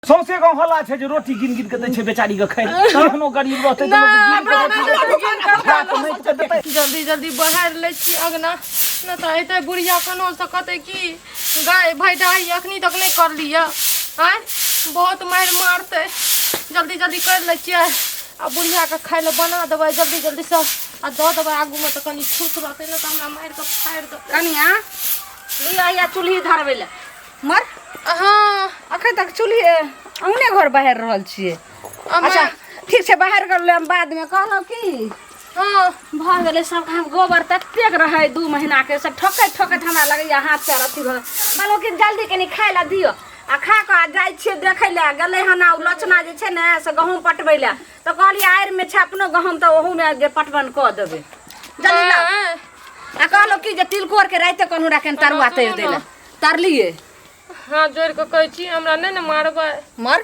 सौंसे गाँव हल्ला छै जे रोटी गिन गिन के दै छै बेचारी के खाइ लए। केहनो गरीब रहतै तऽ लोक गिन के रोटी देतै खा कऽ नापि कऽ देतै। जल्दी जल्दी बहारि लै छी अगना, नहि तऽ एतै बुढ़िया कोनो से कहतै कि गाय भैडाही अखनी तक नहि करली यऽ। आँय बहुत मारि मारतै। जल्दी जल्दी करि लै छियै आ बुढ़ियाके खाइ लए बना देबै जल्दी जल्दीसँ आ दऽ देबै आगूमे तऽ कनि खुश रहतै, नहि तऽ हमरा मारि कऽ फाड़ि देतै। कनिया लिअ या चूल्ही धरबै लए। मर हाँ अखन तक चूल्ही अहुने घर बहारि रहल छियै। अच्छा ठीक छै, बाहर कर लेब बादमे। कहलहुँ की हाँ भऽ गेलै सब काम। गोबर ततेक रहै 2 महीनाके, सब ठोकैत ठोकैत हमरा लगैया हाथ पैर अथी भऽ गेल। कहलहुँ कि जल्दी कनि खाइ लए दियौ आ खा कऽ आ जाइ छियै देखै लए। गेलै हन आ ओ लचना जे छै ने से गहूँम पटबै लए, तऽ कहलियै आड़िमे छै अपनो गहूँम तऽ ओहूमे जे पटवन कऽ देबै। जल्दी लाउ। आ कहलहुँ कि जे तिलकोरके रातिे कहलहुँ रखन तरुआ तरि दै लए, तरलियै? हाथ जोड़ि कऽ कहै छी, हमरा नहि ने मारबै। मर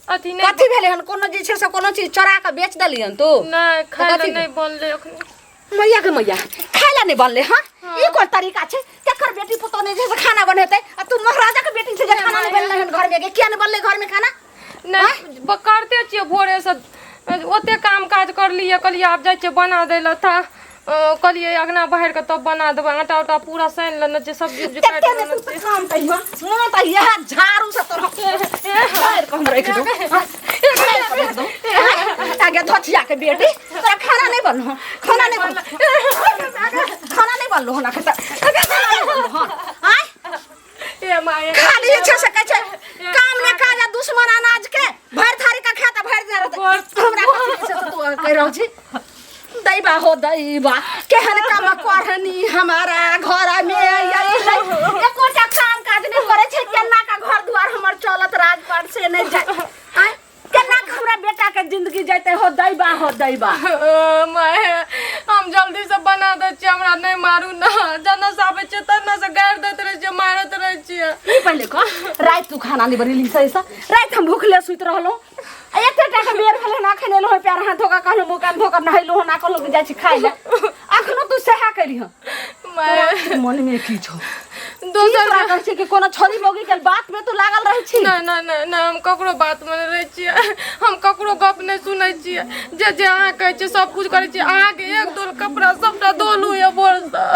अथी नहि कथी भेलै हन? कोनो जे छै से कोनो चीज चोरा कऽ बेच देलियन तू? नहि, खाय लए कथी? नहि बनलै अखनी। मैया के मैया, खाय लए नहि बनलै? हँ, ई कोन तरीका छै? केकर बेटी पुतोह नहि छै से खाना बनेतै? आ तू महाराजा के बेटी छै जे खाना नहि बनलै हन घरमे? गे किया नहि बनलै घरमे खाना? नहि करते छियै, भोरेसँ ओते काम काज करलियै, कहलियै आब जाइ छियै बना दै लए। था कहलियै अगना बहारि कऽ तब बना देबै। आटा उटा पूरा सानि लेने छियै, सब्जी उब्जी काटि कते ने लेने तू छियै। काम कहियो मोन तऽ इएह झाड़ू से तोरा मारि कऽ हम राखि दौ, मारि कऽ राखि दौ। आगे धोथिया के बेटी, तोरा खाना नहि बनलो? खाना नहि बनलो? खाना नहि बनलो हन अखन तक? खाना नहि बनलो हन? आँय ए माय, खाली जे छै से कहै छै काम ने काज आ दुश्मन अनाज के, भरि थारी का खाता भरि दिन रहतै। हमरा कथी जे छै से तू कहि रहल छी? दैबा हो दैबा, केहन काम करनी हमारा घर में अइलै। एकोटा काम काज नहि करै छै। केना का घर दुआर हमर चलत राजपाट से नहि जाय? आँय, केना के हमरा बेटा के जिंदगी जैते? हो दैबा, हो दैबा। माय, हम जल्दी से बना दै छियै, हमरा नहि मारू ने। जना से आबै छियै तना से गारि दैत रहै छियै, मारैत रहै छियै। ई पहिले कह, राति तू खाना नहि बनेली सही से? राति हम भूखले सुति रहलहुँ आ एते टा के बेर भेलै हन, अखन एलहुँ हँ, पैर हाथ धो कऽ कहलहुँ मुँह कान धो कऽ नहेलहुँ हन आ कहलहुँ कि जाइ छी खाइ लए। अखनो तू सएह करी हँ? माय, मन में की छौ? दोसर तोरा कहै छै कि कोनो छोरी मौगी के बात में तू लागल रहै छी? नहि नहि नहि नहि, हम ककरो बातमे नहि रहै छियै, हम ककरो गप नहि सुनै छियै। जे जे अहाँ कहै छियै सब कुछ करै छियै। अहाँके एक दोल कपड़ा सबटा धोलू यऽ भोरसँ,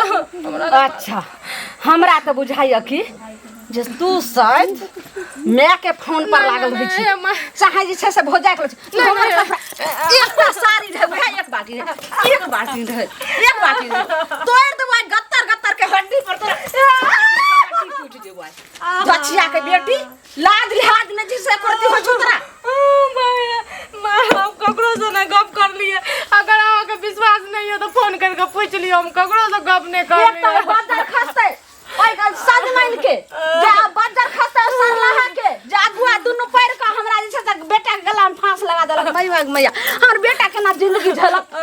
हमरा नहि। अच्छा, हमरा तऽ बुझाइया कि जे तू शायद माय के फोन पर लागल रहै छी, नहि, माय। चाहे जे छै से भौजाइ के छै। हमर कपड़ा एकटा साड़ी रहै, वएह एक बाटी रहै, एक बाटी रहै, एक बाटी रहै, तोड़ि देबौ आइ गत्तर गत्तर के हड्डी पर तोरा हड्डी टूटि जेबौ आइ। बचिया के बेटी, लाज लिहाज नहि छै से करती होइ छौ तोरा? माय, माय, हम ककरोसँ नहि गप करलियै। अगर अहाँके विश्वास नहि यऽ तऽ फोन करि कऽ पूछि लियौ, हम ककरोसँ गप नहि एक तऽ करलियै। बज्जर खसतै ओहि गल सजमनि के, जे आब बज्जर खसतै ओहि सरलाहा के, जे अगुआ दुनू पैर के हमरा जे छै से बेटा के गला में फांस लगा देलक। मैया गे मैया, हमर बेटा केना जिंदगी झेलत?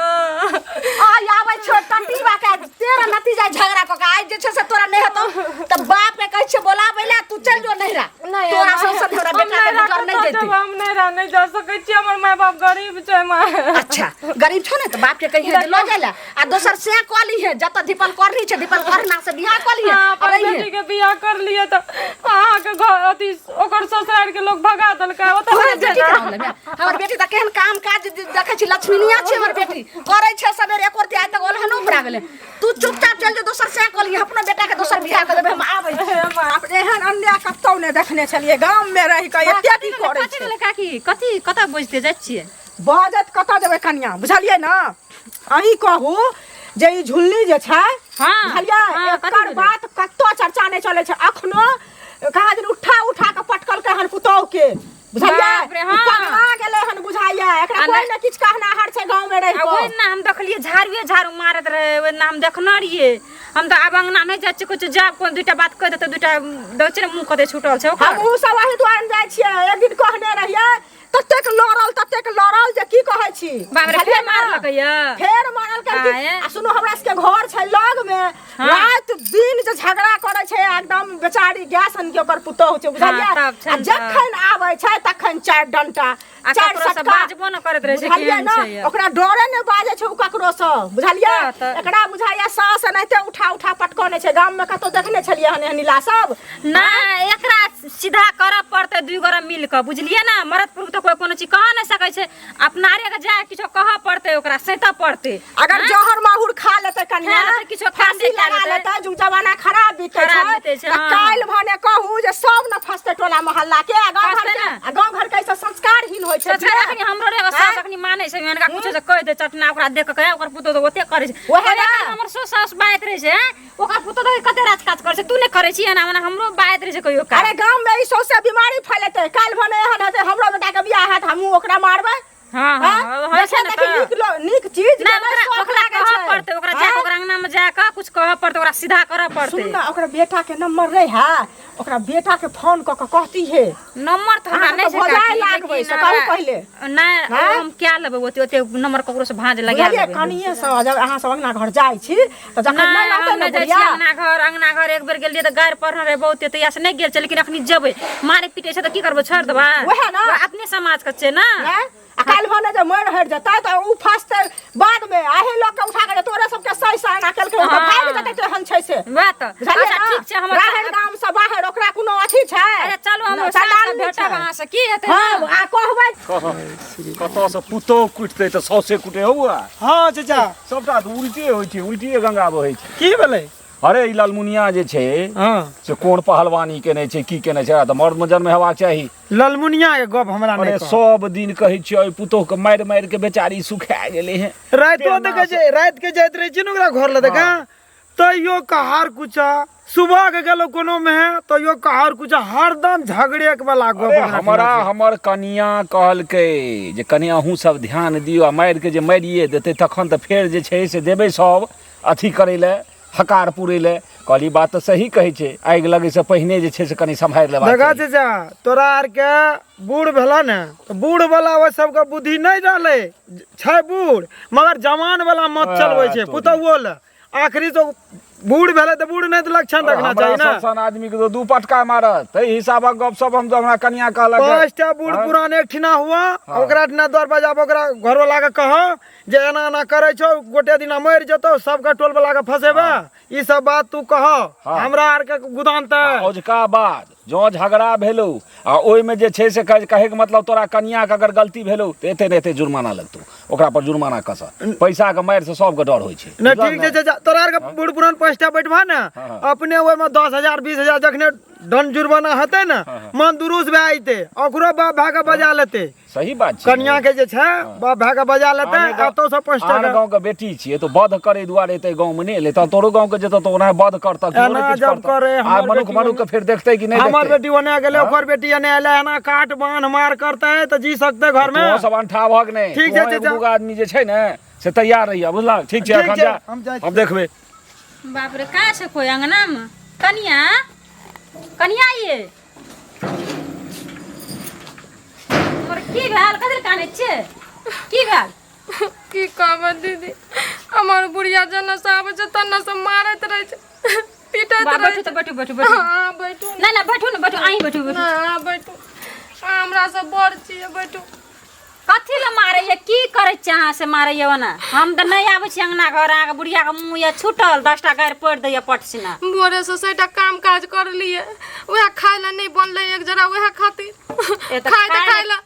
आइ आबै छौ टटीबा के तेरा नतीजा झगड़ा कऽ के आइ जे छै से तोरा नहि हेतौ तऽ बाप के कहै छियै बोलाबै लए, तू चलि जो नैहरा। नहि, तोरा हम सब हमरा बेटा के नैहरा गुजर नहि कतऽ जैतै। जेबै? हम नैहरा नहि जा सकै छी, हमर माय बाप गरीब छै माय। अच्छा, गरीब छौ ने तऽ बाप के कहिहे जे लऽ जाय लए आ दोसर से कऽ लीहे। जतऽ धीपल करनी छै, धीपल करना से बियाह कऽ लीहे। अहाँ आ अपन रहिहे। बेटी के बियाह कर लिए तऽ अहाँके घर अथी ओकर ससुराल के लोग भगा देलकै ओतऽ। हमर नहि बेटी जेना। केना होलै? हमर बेटी तऽ केहन काम काज देखै छी, लक्ष्मीनिया छै हमर बेटी, करै छै सबेरे, एको रत्ती आइ तक ओलहनो उपरा गेलै। तू चुपचाप चल जो, दोसर से कऽ लीहे, अपनो बेटा के दोसर बियाह कऽ देबै। हम आबै छी। बाप रे, एहन अन्याय कतौ नहि देखने छलियै गाम मे रहि कऽ एते की करै कथी छै। भेलै काकी? कथी कतऽ बजिते जाइ छियै? बजत कतऽ जेबै कनिया, बुझलियै ने? अहीं कहू जे ई झुल्ली जे छै, बुझलियै? हाँ, कथी एकर भेलै? बात कतौ चर्चा नहि चलै छै। अखनो कहाँ दिन उठा उठा कऽ पटकलकै हन पुतोहु के, बुझलियै? बाप रे, ई हाँ। पगला गेलै हन बुझाइया। एकरा आ कोइ नहि- ने किछु कहनाहर छै गाँव मे रहि आ कऽ। ओहि दिना हम देखलियै झाड़ुए झाड़ू मारैत रहै, ओहि दिना हम देखने रहियै। हम तऽ आब अङ्गना नहि जाइ छियै, कहै छियै जायब कोन दूटा बात कहि देतै, दूटा दै छै ने मुँह कते छूटल छै ओकर। हमहूँ सब एहि दुआरे जाइ छियै। एक दिन कहने रहियै, ततेक लड़ल, ततेक लड़ल जे की कहै छी। बाप रे, बुझलियै फेर ने? मारलकै यऽ? फेर मारलकै की? आए। आ सुनू, हमरा सबके घर छै लग मे, राति दिन जे झगड़ा करै छै एकदम बेचारी गाय सन के ओकर पुतोहु छै, बुझलियै? तब छै आ ने। जखन आबै छै तखन चारि डंटा। आ चारि ककरो से सटका। बाजबो न करैत रहै छै बुझलियै केहन ने छै ये। ओकरा डरे ने बाजै छै ओ ककरो सँ बुझलियै हँ, तऽ। एकरा बुझाइया सास एनाहिते उठा उठा पटकने छै गाम में कतौ देखने छलियै हन एहन लीला सब नहि एकरा सीधा करऽ पड़तै दुइ गोरा मिल कऽ बुझलियै ने मरद पुरुष तऽ कोइ कोनो चीज कह नहि सकै छै अपना आरे के जाय किछो कहऽ पड़तै ओकरा सैतऽ पड़तै अगर जहर माहुर खा लेतै कनिया खा लेतै, किछो खा फांसी लेतै, लगा लेतै जुग जमाना खराब बीतै खराब छै बीतै छै, तऽ हँ। काल्हि भने कहू जे सब न फंसतै टोला मोहल्ला के आ गाँव घर फंसतै के ने। आ गाँव घर के एहिसँ संस्कारहीन होइ छै संस्कार अखनी हमरो रे सास अखनी मानै छै हुनका कुछो से कहि दे चटना ओकरा देख के ओकर पुतोह तऽ ओते करै छै वएह ओहे ने। काल हमर सो सास बाजैत रहै छै हैं? ओकर पुतोह तऽ कते राज काज करै छै तू नहि करै छी एना ओना हमरो बाजैत रहै छै कहियो काल अरे गाँव में ई सौंसे बीमारी फैलेतै काल्हि भने एहन हेतै हमरो बेटा के बियाह हैत हमहूँ ओकरा मारबै हाँ हाँ? हाँ होइ छै देखे ने देखी तऽ नीक नीक चीज नहि के नहि ओकरा शौक ओकरा लागै कहऽ छै। पड़तै ओकरा हाँ? जाके ओकरा अंगना में जाके कुछ कहऽ पड़तै ओकरा सीधा करऽ पड़तै सुन ना ओकरा बेटा के नंबर नहीं है ओकरा बेटा के फोन कऽ के कहती है नंबर तऽ हमरा अहाँ नहि तऽ छै भजाए काकी, लागबै लेकिन से कहू पहिले। नहि हाँ? हम क्या लेबै ओते ओते नंबर ककरो से भाँज लगा बुझलियै लेबै कनिये से जब अहाँ सब अंगना घर जाइ छी तऽ जखन नहि नहि हम रहतै नहि ने जाइ छी बुढ़िया अंगना घर अंगना घर एक बेर गेलियै तऽ गारि पढ़ल रहै बहुते तहिया से नहि गेल छै लेकिन अखनी जेबै मारे पीटे छै तऽ की करबै छोड़ि देबै वएह ने। ओ अपने समाज के छै ने नहि? आ काल्हि भने जे मरि हरि जेतै तऽ ओ फँसतै बादमे अही लोक के उठा के तोरे सबके सही सही एना केलकै ओ तऽ हाँ। भागि जेतै तेहन छै से वएह तऽ बुझलियै अच्छा ने? ठीक छै हमर राहरि गाम से बाहर ओकरा कोनो अथी छै अच्छा चलू हम न, साँझ चंडाल कऽ नहि भेटब छै। अहाँ से की हेतै हँ ने आ कहबै कतऽसँ पुतोह कुटतै तऽ सौसे कुटे हौ बौआ हँ चाचा सबटा तऽ उल्टे होइ छै उल्टिए गंगा बहै छै की भेलै अरे ई ललमुनिया जे छै हँ से कोन पहलवानी केने छै की केने छै एकरा तऽ मर्द मे जन्म हेबाक चाही ललमुनिया के गप हमरा अरे नहि कह सब दिन कहै छियै ओहि पुतोह के मारि मारि के बेचारी सुखा गेलै हेँ रातिो देखै छै राति के जाइत रहै छी ने ओकरा घर लए देखा तैयो कहार कुचा सुबह के गेलो कोनो में है तैयो कहार कुचा हरदम झगड़े के वाला गप अरे ओकरा हमरा सुनै छै। हमर कनिया कहलकै जे कनि अहूँ सब ध्यान दियौ आ मारि के जे मारिए देतै तखन तऽ फेर जे छै से देबै सब अथी करै लए हकार पुरै लए कहली बात तऽ सही कहै छै आगि लगैसँ पहिने जे छै से कनि सम्हारि लेबाक देखा चाही चाचा तोरा आरके बूढ़ भेला ने तऽ बूढ़ वाला ओहि सबके बुद्धि नहि रहलै छै बूढ़ मगर जवान वाला मत चलबै छै तोरी। पुतहुओ लए आखिरी तो बूढ़ भेलै तऽ बूढ़ नहि तऽ लक्षण रखना हमरा चाही ने सब सन आदमी के तो दू पटका मारत ताहि हिसाबक गप सप हम तऽ हमरा कनिया कहलक हे। पाँचटा बूढ़ पुरान एक ठिना हुआ ओकरा ठिना दरवाजा पर ओकरा घरवाला के कह जे एना एना करै छौ गोटे दिना मरि जेतौ सबके टोल वाला के फसेबे ई सब बात तू कह हमरा आर के गुदान तऽ औझका बाद जँ झगड़ा भेलौ आ ओहिमे जे छै से कहैके मतलब तोरा कनियाके अगर गलती भेलौ तऽ एते ने एते जुर्माना लगतौ ओकरा पर जुर्माना कसऽ पैसाके मारिसँ सबके डर होइ छै नहि ठीक छै चाचा तोरा आरके बूढ़ पुरान पाँचटा बैठबा ने अपने ओहिमे 10,000 20,000 जखने दंड जुर्माना हेतै ने मन दुरुस्त भए जेतै ओकरो बाप भाय के बजा लेतै सही बात छै कनिया के जे छै बाप भाय के बजा लेतै आने गाँव- एतौ से पाँच आन टाका गाँव के बेटी छियै तऽ वध करे दुआरे एते गाँव में नहि एलै तऽ तोरो गाँव के जेतौ तऽ ओना वध करतऽ कि एना ओना किछु जब करतऽ। करे, आ हमर मनुख बेटी मनुख के फेर देखतै कि नहि हमर देखतै बेटी ओने गेलै ओकर बेटी एने एलै एना काट बान्ह मार करतै तऽ जी सकतै घर में तोहूँ सब अंठावक नहि ठीक छै, तोहूँ एक चाचा। दूगो आदमी जे छै ने से तैयार रहिया बुझलक ठीक छै ठीक एखन छै, जा हम जाइ हम देखबै बाप रे कहाँ छै कोइ अंगना में कनिया कनिया ये हमर की भेल कथी कानै छियै की भेल की कहबै दीदी हमर बुढ़िया जेना से आबै छै तेना से मारैत रहै छै पीटैत बा, रहै बैठू तऽ बैठू बैठू बैठू हाँ बैठू नहि नहि बैठू ने बैठू अहीं बैठू बैठू ना अहाँ बैठू अहाँ हमरा से बड़ छियै बैठू कथी लए मारैया की करै छियै अहाँ से मारैया ओना हम तऽ नहि आबै छी अंगना घर अहाँके बुढ़ियाके मुँह यऽ छूटल 10टा गारि पढ़ि दैया पटसिना भोरे से सैटा काम काज करलियै उएह खाय लए नहि बनलै एक जरा उएह खातिर ए तऽ खाय तऽ खाय खाय लए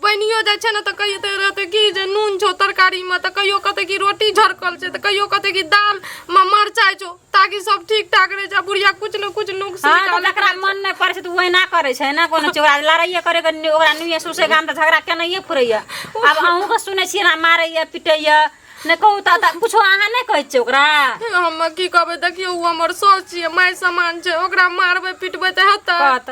बनियो जाइ छै ने तऽ कहियो तऽ रहतै की जे नून छौ तरकारीमे तऽ कहियो कहतै कि रोटी झरकल छै तऽ कहियो कहतै कि दालमे मरचाइ छौ ताकि सब ठीक ठाक रहे छै बुढ़िया कुछ न कुछ नुक्स हाँ तऽ निकालैत जकरा रहै छै। मन नहि पड़ै छै तऽ ओहिना करै छै ने कोनो चीज ओकरा लड़ाइए करे के ओकरा नुए सौंसे गाम तऽ झगड़ा केनाइए फुरैया आब अहूँके सुनै छियै ना मारैया पिटैया नहि कहू तऽ कुछो अहाँ नहि कहै छियै ओकरा हम की कहबै देखियौ ओ हमर साउस छियै माय समान छै ओकरा मारबै पिटबै तऽ हेतै कहत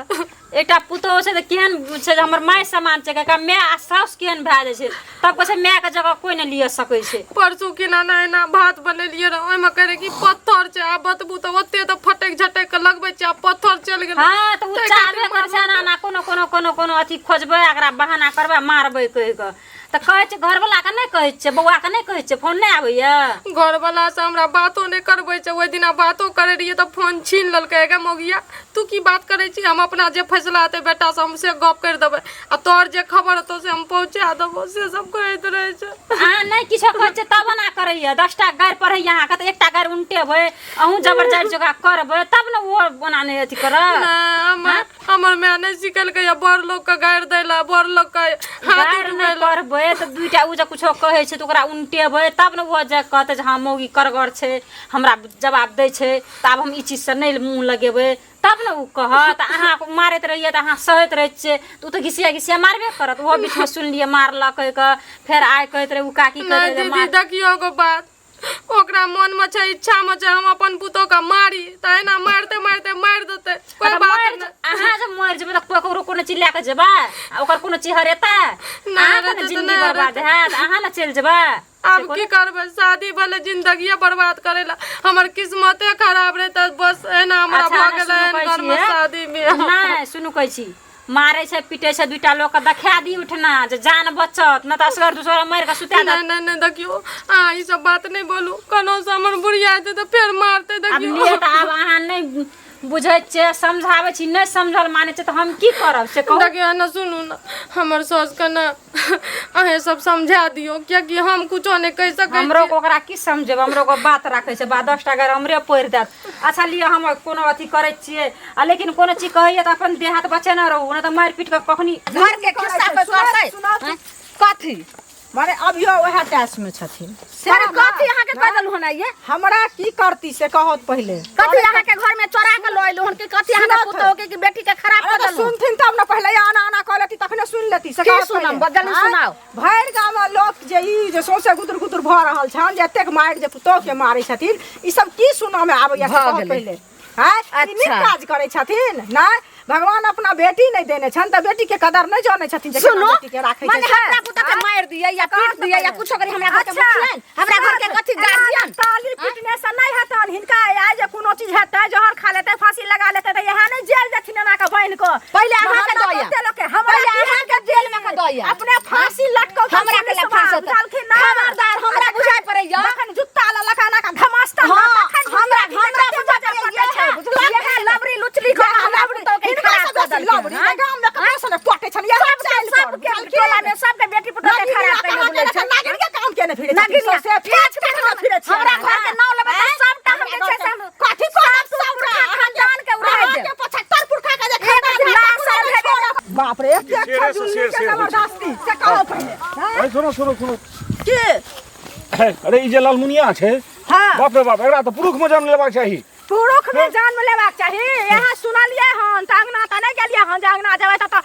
एकटा पुतोहु छै तऽ केहन छै जे हमर माय समान छै कका माय आ साउस केहन भए जाइ छै तब कहै छै मायके जगह कोइ नहि लिअ सकै छै परसू केना ने एना भात बनेलियै रहए ओहिमे कहै रहै कि पत्थर छै आ बतबू तऽ ओते तऽ फटकि झटकि कऽ लगबै छै आ पत्थर चलि गेलै हाँ तऽ ओ ताहि चाहबे खातिर करै छै एना एना कोनो कोनो कोनो कोनो अथी खोजबै एकरा बहाना करबै मारबै कहि कऽ तऽ कहै छै घरवला के नहि कहै छियै बौआ के नहि कहै छियै फोन नहि आबैया घरवला से हमरा बातो नहि करबै छै ओहि दिना बातो करै रहियै तऽ फोन छीन लेलकै गे मौगिया तू की बात करै छी हम अपना जे फैसला हेतै बेटासँ हम से गप करि देबै आ तोहर जे खबर हेतौ से हम पहुँचा देबौ से सब कहैत रहै छै अहाँ नहि किछो कहै छियै तब एना करैया 10टा गारि पढ़ैया अहाँके तऽ एकटा गारि उनटेबै अहूँ जबरदस्ती ओकरा करबै तब ने ओहो ओना नहि अथी करत नहि हमर हमर माय नहि सिखेलकै या बड़ लोकके गारि दै लए बड़ लोकके हाथ गारि उठबै नहि लए पढ़बै तऽ दुइटा ओ जे कुछो कहै छै तऽ ओकरा उनटेबै तब ने ओहो जे कहतै जे हँ मौगी करगर छै हमरा जवाब दै छै तऽ आब हम ई चीजसँ नहि मुँह लगेबै तब ने ओ कहत अहाँ मारैत रहियै तऽ अहाँ सहैत रहै छियै तऽ ओ तऽ घिसिया घिसिया मारबे करत ओहो बीचमे सुनलियै मारलक कहि कऽ फेर आइ कहैत रहै ओ काकी कहैत नहि रहै जे दीदी मार देखियौ एगो बात ओकरा मोनमे छै इच्छामे छै हम अपन पुतोहके मारी तऽ एना मारिते मारिते मारि देतै कोइ तऽ बात मरि नहि अहाँ जब मरि जेबै तऽ ककरो कोनो चीज लए कऽ जेबै आ ओकर कोनो चीज हरेतै नहि अहाँके ने हरेतै तऽ जिंदगी नहि बर्बाद हैत अहाँ ने चलि जेबै आब की करबै शादी भेलै जिंदगिए बर्बाद करै लए हमर किस्मते खराब रहै तऽ बस एना हमरा अच्छा, भऽ अहाँ गेलै सुनू एहन कहै घरमे छियै। शादी बियाह नहि सुनू कहै छी मारै छै पीटै छै दुइटा लोक के देखा दी उठना जे जान बचत नहि तऽ असगर दूसर मारि कऽ सुता नहि देत नहि नहि देखियौ अहाँ ई सब बात नहि बोलू कोनो से हमर बुढ़िया हेतै तऽ फेर मारतै आब देखियौ लिअ तऽ आब अहाँ नहि बुझै छियै समझाबै छी नहि समझल मानै छै तऽ हम की करब से कहू देखियौ ने सुनू ने हमर साउसके ने अहें सब समझा दियौ कियाकि हम कुछो नहि कहि सकै हमरो छी ओकरा की समझेबै हमरो के बात राखै छै बा 10टा गारि हमरे पढ़ि देत अच्छा लिअ हम कोनो अथी करै छियै आ लेकिन कोनो चीज कहैया तऽ अपन देह हाथ बचेने रहू नहि तऽ मारि पीट कऽ कखनी घर के खिस्सा कोइ करतै सुनाउ आँय? कथी माने अभियो वएह टैस में छथिन से अरे ना। कथी अहाँके कह देलहुँ हन ये हमरा की करती से कहत पहिले कथी अहाँके घर में चोरा के लऽ एलहुँ हन कि कथी अहाँके सुनत। पुतोह के कि बेटी के खराब अरे कऽ तऽ देलहुँ सुनथिन तब ने पहिले आना आना कह लेती तखने सुनि लेती से की कहत सुनम? पहिले। जल्दी आँय? सुनाउ। भरि गाम में लोक जे ई जे सौंसे गुदुर गुदुर भऽ रहल छनि जे एतेक मारि जे पुतोह के मारै छथिन ई सब की सुनऽ में आबैया से भऽ कहत गेलै। पहिले आँय ई नीक अच्छा। काज करै छथिन नहि भगवान अपना बेटी नहि देने छनि तऽ बेटी के कदर नहि जानै छथिन जे केना सुनो बेटी के राखै माने छै से। हमरा पुतोह के आँय? मारि दियै या पीट दियै या कुछो करी हमरा घर के अच्छा, मुखिया हमरा घर के कथी गार्जियन ताली पीटने से नहीं हेतन हिनका आइ जे कोनो चीज हेतै जहर खा लेतै फांसी लगा लेतै तऽ इएह नहि जेल जेथिन एना के बान्हि कऽ पहिले अहाँके मोहल्ला दऽ कते लोकके हमरा पहिले की अहाँके जेल में के दऽ अपने फांसी लटकौ हमरा के लए फांसी बुझलखिन ना खबरदार हमरा बुझाइ पड़ैया जखन जुत्ता लऽ लऽ के एना के घमासता ना हाँ, तखन हमरा बुझिया कि हमरा कते बुझा बजर पड़ैया पटै छै बुझलक इएह लबरी लुचली के हमरा पुतोह के हिनका खराब सब कऽ बेसी देलखिन लबरी हँ? के गाम में ककरो से नहि पटै छनि इएह सबके चालि पर सबके बुझलखिन? टोला में सबके बेटी पुतोह के नागिन खराब के कइने बुलै छै नागिन के काम केने फिरे छथिन नागिनिया सौंसे फेच फेच के फिरे छियै हमरा घर के नाव लेबै तऽ सबटा हम जे छै से कथी करब सब पुरखा खानदान के उड़ाय देब अहाँके 75 पुरखा के जे खानदान एक है, लाश तकरो भेबे छोड़ब। बाप रे एतेक शेरे से खजूर शेर के शेर होइ छै। जबरदस्ती से कहो पहिले हाँ? अरे सुनो सुनो सुनो के अरे ई जे लालमुनिया छै हाँ बाप रे बाप एकरा तऽ पुरुख में जन्म लेबाक चाही पुरुख में जन्म लेबाक चाही यहाँ सुनलियै हन तऽ अंगना तऽ नहि गेलियै हन जे अंगना जेबै तऽ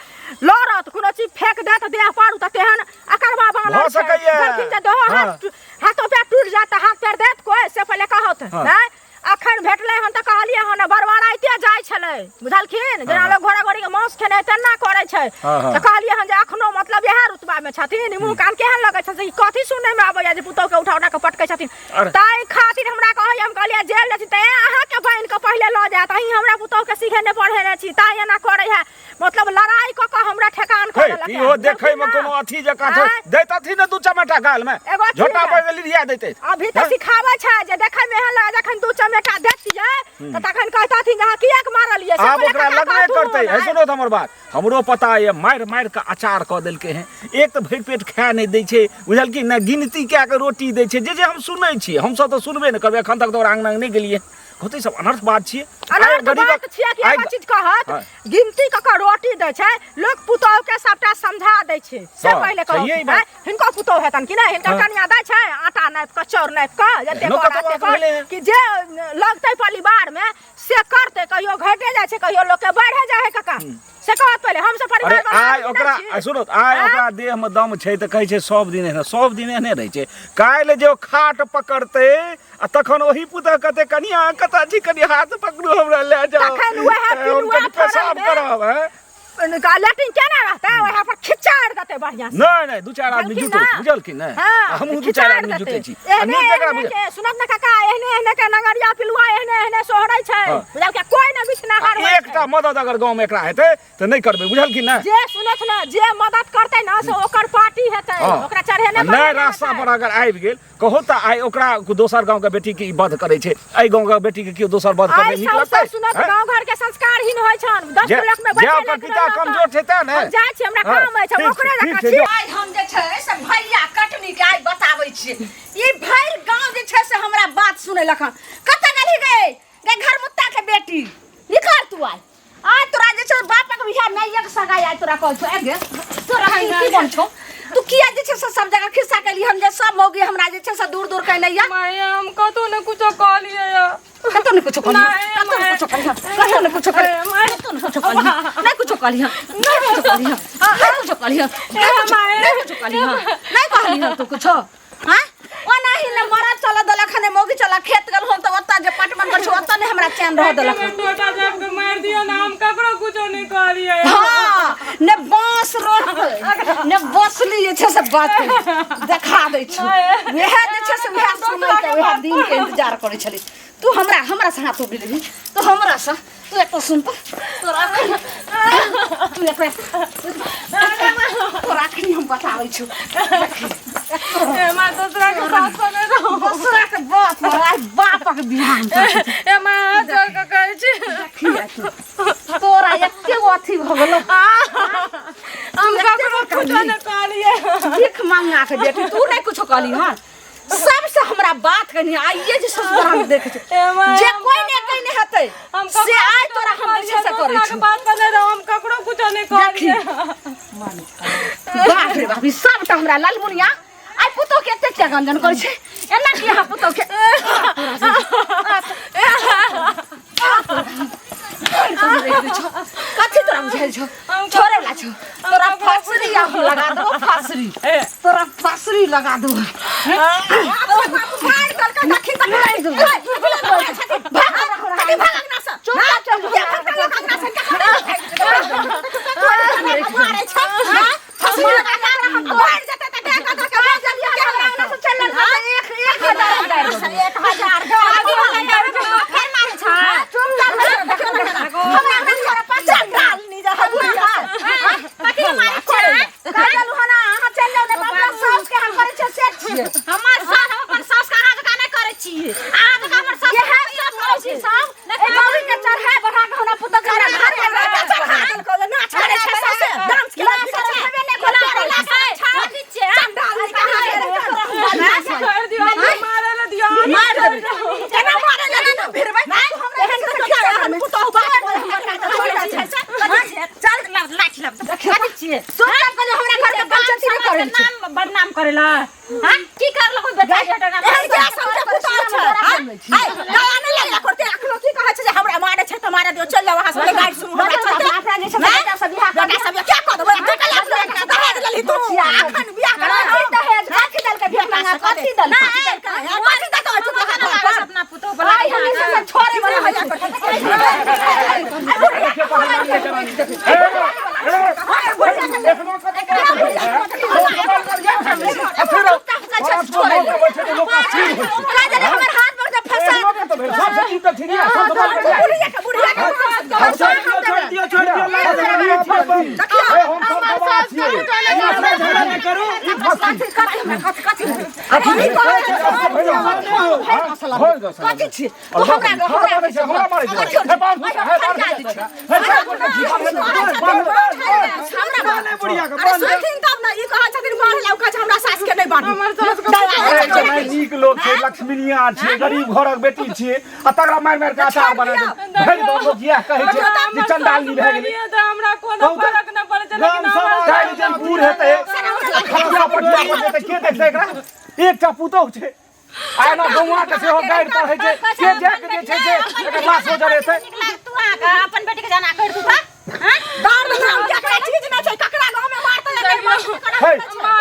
लड़त कोनो चीज फेंक देत देह पर तऽ तेहन अकरबा बानर भऽ छै सकैए। कहलखिन जे दहो हाँ। हाथ हाथो पैर टूटि जायत तऽ हाथ पैर देत कोइ से पहिले कहत हाँ। नहि अखन भेटलै हन तऽ कहलियै हन बड़बड़ाइते जाइ छलै बुझलखिन जेना लोक घोड़ा घोड़ी के मांस खेने तेना करै छै हाँ, हाँ। तऽ कहलियै हन जे अखनो मतलब इएह रुतबा मे छथिन ई मुँह कान केहन लगै छै से ई कथी सुनै मे आबैया जे पुतोह के उठा उठा के पटकै छथिन अरे। ताहि खातिर हमरा कहैया हम कहलियै जेल जाइ छी तऽ अहाँके बान्हि कऽ पहिले लऽ जायत अहीं हमरा पुतोह के सीखेने पढ़ेने छी ताहि एना करै है मतलब लड़ाई कऽ कऽ हमरा ठेकान कऽ हे देलक इहो देखै मे कोनो अथी जकाँ छै आँय? दैत अथी ने दू चमेटा गाल मे एगो अथी झोटा है। पर गेली रिया दैते अभी तऽ सिखाबै छै जे देखै मे एहन लगे जखन दू चमेटा देतियै तऽ तखन कहतथिन जे अहाँ किएक मारलियै से आब पहिले ओकरा कका लगबे कहथुन, करतै है आँय? सुनो तऽ हमर बात हमरो पता यऽ मारि मारि कऽ अचार कऽ देलकै हैं एक तऽ भरि पेट खाए नहि दै छै बुझलखिन ने गिनती कए कऽ रोटी दै छै जे जे हम सुनै छियै हमसब तऽ सुनबे नहि करबै एखन तक तऽ ओकरा अङ्गना नहि गेलियै होतै सब अनर्थ बात छियै आइ अनर्थ गरीबक बात छियै कि आइ एगो चीज कहत हाँ। गिनती कऽ कऽ रोटी दै छै लोक पुतोह के सबटा समझा दै छै से हाँ, पहिले कहू सहिए ई बात। आँय, हिनको पुतोह हेतन कि नहि हिनकर हाँ। कनिया दै छै आटा नापि कऽ चाउर नापि कऽ जते एहनो गोरा कतौ ते बात भेलै गोर हँ। कि जे लगतै परिवार में से करतै कहियो घटे जाइ छै कहियो लोक के बढ़े जाइ है काका से कहत पहिले हम सब अरे परिवार वाला आइ आदमी ओकरा नहि छी। आइ सुनो आइ आँय? ओकरा देह में दम छै तऽ कहै छै सब दिन एहने सब दिन एहने रहै छै काल्हि जे ओ खाट पकड़तै आ तखन ओही पुतह कहतै कनिया अहाँ कतऽ छी कनि हाथ पकड़ू हमरा लए जाउ तखन वएह हम पिलुआ कनि पेशाब फड़ल मे- करब हैं लेटिन केना रहतै ओएह पर खिचाड़ देतै देतै बढ़िया से। नहि नहि, दू चारि आदमी बुझलखिन जुटो ना? बुझलखिन नहि? हाँ, हमहूँ दू चारि खिचाड़ आदमी देतै। जुटै छी आ एहने नीक जकरा एहने बुझ के सुनत ने काका, एहने एहने के नंगरिया पिलुआ एहने एहने सोहरै छै। हाँ। बुझलकै, कोई ने बिछनाहार होइ छै। एकटा मदद अगर गाँव में एकरा हेतै तऽ नहि करबै, बुझलखिन नहि? जे सुनत ने, जे मदद करतै ने से ओकर पार्टी हेतै। हाँ। ओकरा चढ़ेने आ नहि बढ़ेने रास्ता हेतै। पर अगर आबि गेल कहो तऽ आइ ओकरा दोसर गाँव के बेटी के ई वध करै छै, एहि गाँव के बेटी के केओ दोसर वध करबै आइ नीक सब लगतै? सुनत हैं? गाँव घर के संस्कारहीन होइ छन। 10 जे लोक में जे बैठे ओकर पिता कमजोर छै तें ने। हम जाइ छी, हमरा हाँ, काम अछि, हम ठीक ओकरे छै, ठीक जकाँ छै, छी। जाउ। आइ हम जे छै से भैया कटनी के आइ बताबै छियै। ई भरि गाँव जे छै से हमरा बात सुनेलक हन। कतऽ गेलही गे गे घरमुत्ता के बेटी, निकल तू आइ। आइ तोरा जे छै बापक बियाह नहि एक सगाई आइ तोरा कहै छौ। ए गे तोरा की की बन छौ तू, किया जे छै से सब जगह खिस्सा केली हम जे सब मौगी हमरा जे छै से दूर दूर केने या? माय, हम कतौ ने कुछो कहलियै या। कतौ ने कुछो कहलियै? नहि, कतौ ने माय। कुछो कहलियै? कतौ ने कुछो कहलियै? माय। कतौ ने कुछो कहलियै? नहि कुछो कहलियै? नहि कुछो कहलियै? नहि कुछो कहलियै? नहि कुछो, नहि कुछो कहलियै? नहि कहलियै तू कुछो? हाँ, ओनाही ने मरद चल देलक हन, मौगी चल खेत गेल हम तऽ ओतऽ जे पटवन पर छौ ओतऽ ने हमरा चैन रह देलक हन। टोटा जाब के मारि दियौ ने, हम ककरो कुछो नहि कहलियै। हाँ, ने बांस रोपै ने बसली जे छै से बात देखा दै छौ। वएह जे छै से वएह समय के वएह दिन के इंतजार करै छली। तू हमरा हमरा से हाथ उठि लेबही तू हमरा से? तू एतऽ सुन तऽ, तोरा अखन तू एतऽ, तोरा अखनी हम बताबै छौ। ए माय, दोसरा के साथ नहि रहू। दोसरा के बाप आइ बापक बियाह हम करै छी। ए माय, हाथ जोड़ के कहै छी। देखी आइ तू। तोरा एते गो अथी भऽ गेलौ। हम ककरो कुछो नहि कहलियै। भीख मंगा के बेटी, तू नहीं कुछो कहली हन, सबसे हमरा बात कहनी आइए जे ससुर हम देखे छी ए माय, जे हम कोई ने कहने हेतै हम से आइ तोरा हम जे छै से करै दोसरा के छी। बात पर नहि रहू, हम ककरो कुछो नहि कहलियै। बाप रे बाप, ई सबटा हमरा लालमुनिया आइ पुतोह के एते किया गंजन करै छै? एना किया अहाँ पुतोह के कथी तोरा बुझाइ छौ? छोड़े वाला छौ तोरा? फांसरी हम लगा देबो, फांसरी तोरा, फांसरी लगा देबो। मार देलकै, देखी तऽ मारि देबो। भाग, भाग अंगना से। चुप चल, भाग अंगना से। मारै छै फांसरी लगा के मार जेतै तऽ डेग दऽ के भाग जल्दी हमरा अंगना से। चल एक एक हजार एक हजार फेर मारै छै। चुप चल, हमरा अंगना से पचास डाल नी जा। कथी मारै छै? कहलु हन अहाँ चलि जाउ ने, अपना साउस के हम करै छियै से छियै। हमर सास, हम अपन सास के अहाँ जकाँ नहि करै छी। अहाँ जकाँ हमर सास इएह सब करै छी सब। ए गौरी के चढ़ा बढ़ा के हमरा पुतोह के हमरा घर में बेटा चढ़ा देलकौ जे नाच करै छै सासे, डांस के नाच करै छै। छोड़ि दियौ, हमरा मारै लए दियौ। मार देबै केना? मारे लए ना भिड़बै एहन तऽ किया पुतोह बात चल लाठी लब, कथी छियै? सुन कहलियै, हमरा घर के बेइज्जती नहि करै छै। नाम बदनाम करेला। हाँ, की करलक ओहि बेटा के नाम? एहन के सब के पुतोह छै। आइ दया नहि लगला करते अखनो की कहै छै जे हमरा मारे छै तऽ मारे दियौ, चलि जाउ अहाँ सब, गाड़ि सुनू हमरा चलते। अपना जे छै बेटा सब बियाह बेटा सब क्या कऽ देबै? तू कल दहेज लेलही, तू अखन बियाह कर दहेज कथी देलकै? भीख मंगा कथी देलकै? कथी देलकै? चुप लगा अपना पुतोह आइ हम ई सब छोड़े वाला होइ छै। हमर हाथ पर फंसा बुढ़िया के, बुढ़िया के। छोड़ दियो, छोड़ दियो, झगड़ा नहि करू। कथी छी तू? हमरा हमरा नहि बुढ़िया के अरे बंद सुनथिन तब ने। ई कहै छथिन मारै ला, ओ कहै छै हमरा सास के नहि बांधू। हमर सास के नीक लोक छै, लक्ष्मीनिया छियै, गरीब घरक बेटी छियै आ तकरा मारि मारि के अचार बना दे। भरि गाँव लोक इएह कहै छै जे चंडालनी भए गेलै। तऽ हमरा कोनो कहू तऽ। फरक नहि पड़ै छै, लेकिन गाम सब हमर काल्हि जे बूढ़ हेतै, खटिया पटिया पर जेतै, के देखतै एकरा? एकटा पुतोहु छै आ एना गौआँ के सेहो गारि पढ़ै छै। के जाय के जे छै से एकर लाशो जरेतै? नीक लाग तू अहाँके अपन बेटी के जाना कर दू तऽ? हाँ? दार धाम केकरा चीज नहि छै, ककरा गाँव में मारतै या नहि मारतै। हे,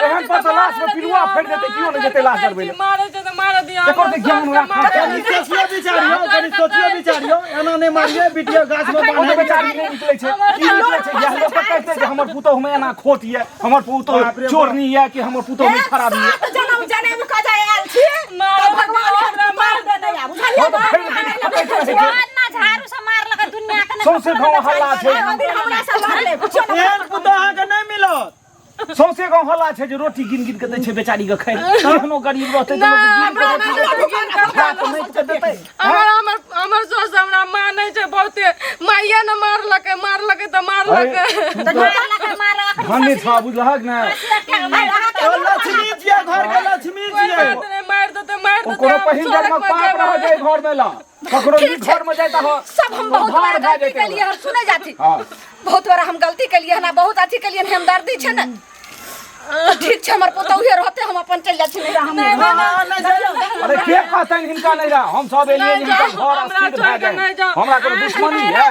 एहन पर तऽ लाश में पिलुआ फाड़ि देतै, केओ नहि जेतै लाश जरबै लए। मारे छै तऽ मारे दिअ। एकर तऽ ज्ञान राख। कनि सोचियो विचारियो, कनि सोचियो विचारियो, एना नहि मारियो बिटिया, गाछ में ओ तऽ बान्है। बेचारी नहि निकलै छै, की निकलै छै? इएह लोक तऽ कहतै जे हमर पुतोहु में एना खोट यऽ, हमर पुतोहु बाप रे बाप। चोरनी यऽ, कि हमर पुतोहु में खराबी यऽ। सात जनम जनम कऽ जे आयल छी तऽ भगवान हमरा मार देने या, बुझलियै हँ तऽ ने? फेर दिन खटैत रहै छै। ना झाड़ू से मारलक दुनिया के। सौंसे गाँव हल्ला छै। एगो दिन हमरा से लड़ले, पुछियौ ने। एहन पुतोह अहाँके नहि मिलत। सौंसे गाँव हल्ला छै जे रोटी गिन गिन के दै छै बेचारी के खाइ लए। केहनो गरीब रहतै तऽ लोक गिन के रोटी देतै, खा कऽ नापि कऽ देतै। हमर हमर हमर सास हमरा मानै छै बहुते, माइये ने मारलकै, मारलकै तऽ मारलकै। मारलक। धन्य छह, बुझलहक ने? ओ लक्ष्मी छियै, घर के लक्ष्मी कोइ छियै। बात नहि, मारि देतै, मारि ओ देतै। कोनो हम पहिल सड़क जन्मक पर पाप जेबै। रह जाय घर में ला ककरो नीक घर में जाय तऽ सब हम बहुत उद्धार बार भए गलती जेतै। केलियै हन, सुनै जाती? हाँ। बहुत बार हम गलती केलियै हन आ बहुत अथी केलियै हन, हमदर्दी छै ने। तऽ ठीक छै, हमर पुतौहे रहतै, हम अपन चलि जाइ छी नैहरा, हम नहि। हाँ, नहि जाइयो। अरे के कहतनि हिनका नहीं रहा? हम सब एलियै जे नहि हिनकर जाउ, घर हमरा अस्थिर छोड़ि भए कऽ जाय। नहि जाउ। हमरा कोनो दुश्मनी है?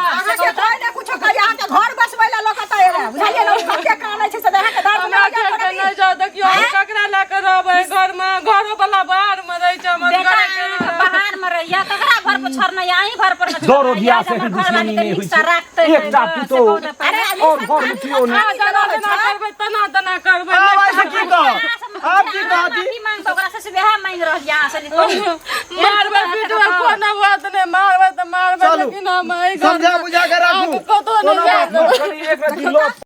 अहाँके कोइ ने कुछो कहिया, अहाँके घर बसबै लए लोक एतऽ एलै, बुझलियै ने? ओ कते कानै छै से अहाँके दर्द हमरा नहि छोड़ि होइया? कऽ नहि जाउ। देखियौ, हम ककरा लए कऽ रहबै घरमे? घरो वाला बाहरमे रहै छै, हमर बेटा घरे के अहाँके बाहर में रहिया, ककरा घर पर छोड़ने? अहीं घर पर ने दौड़ो छोड़ने। बियाह से हमर दुश्मनी घरवाली के नहि होइ नीक से छै। राखतै। एकटा से पुतोहु कहू तऽ पहिले। और घर में केओ नहि। जेना जेना करबै तेना तेना करबै। आब ऐसे की कह, आब की कहती? माफी मांग तऽ ओकरा से वएह मांगि रहल यऽ अहाँ से जे कहू। मारबै पीटबै कोनो बात नहि, मारबै तऽ मारबै, चलू, लेकिन हम एहि घर समझा बुझा के राखू। कतौ नहि कोनो बात जायब। कनि एक रत्ती लऽ।